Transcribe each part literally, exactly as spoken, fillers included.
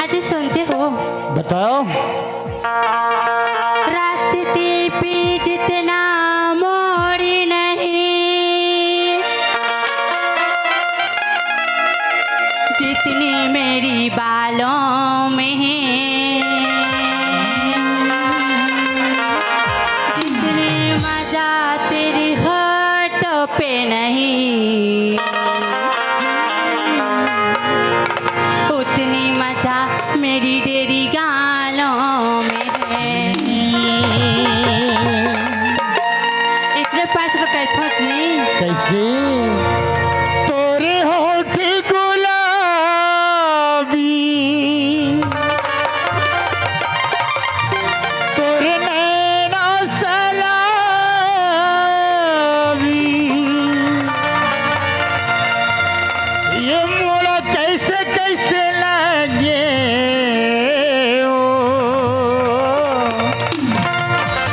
अच्छा, सुनते हो? बताओ। रास्ते पे जितना मोड़ नहीं, जितनी मेरी बालों में है, जितनी मजा तेरी होठों पे नहीं, उतनी मजा मेरी डेरी गालों में है। इतने पास तो कहत होत नहीं। कैसे? तोरे होठ गुलाबी, तोरे नैना शराबी, ये मोला कैसे कैसे लागे ओ।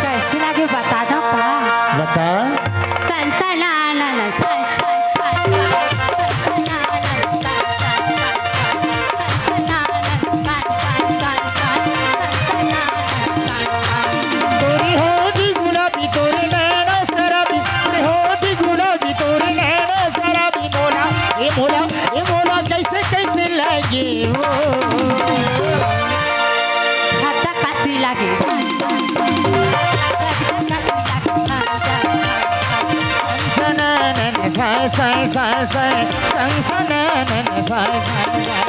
कैसे लागे बता दो का? बता। सन सना ना ना सन सन सन सन। तोरी होठ गुलाबी, तोरे नैना शराबी, तोरी होठ गुलाबी, तोरे नैना शराबी, मोला, ए मोला, ए मोला, कैसे, कैसे लागे ओ। हाथा कासी लागे। सनसनन साय, साय, साय, साय, सनसनन साय, साय, साय, साय।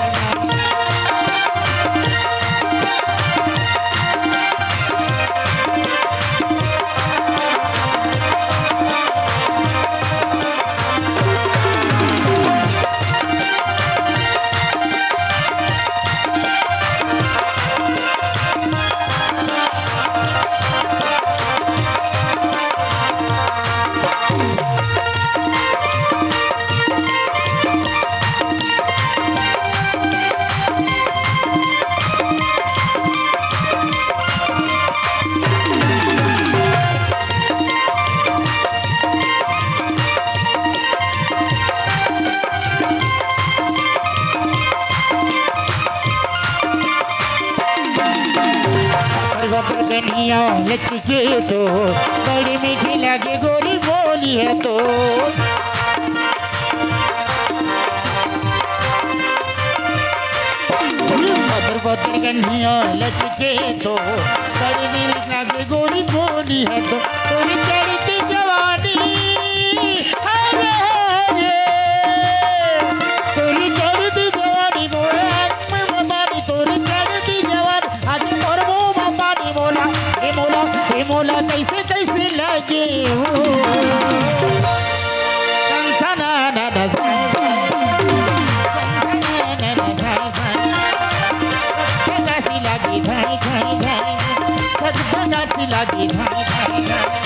अरे बाप रे कन्हैया लचके तो बड़ी मीठी लागे गोरी बोली है तो। पत्थर पत्थर कन्हैया लचके तो बड़ी मीठी लागे गोरी बोली है तो। तोरी चढ़ती जवानी, अरे, अरे, तोरी चढ़ती जवानी मोरे आँख में पानी, तोरी चढ़ती जवानी आज मोर मुँह में पानी। मोला, ए मोला, ए मोला, कैसे, कैसे लगे हो? सन सना ना ना सन, सन सना ना ना सन, सन। कैसी लगी धाई, धाई, धाई, धाई। कैसी लगी धाई, धाई, धाई।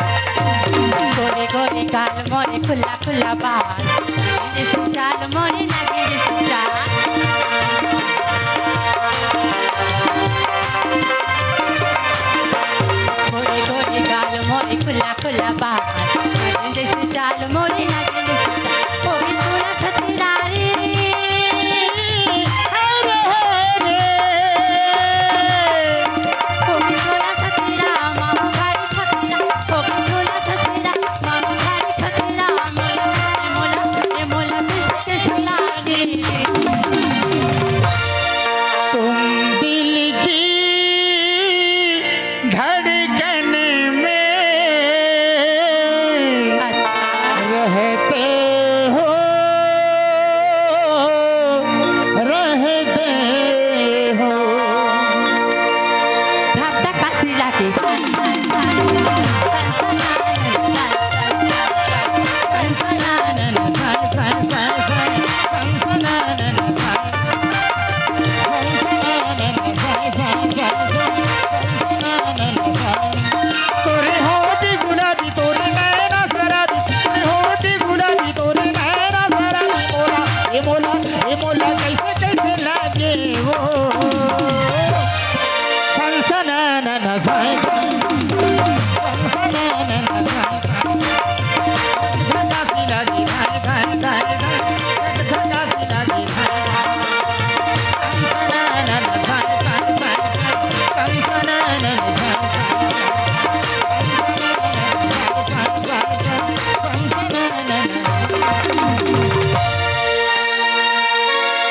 गोरे गोरे गाल मोरे खुला खुला बाल, जैसे चाल मोरे नागिन जैसे चाल। गोरे गोरे गाल मोरे खुला खुला बाल, जैसे चाल मोरे नागिन जैसे चाल। टननन साई साई।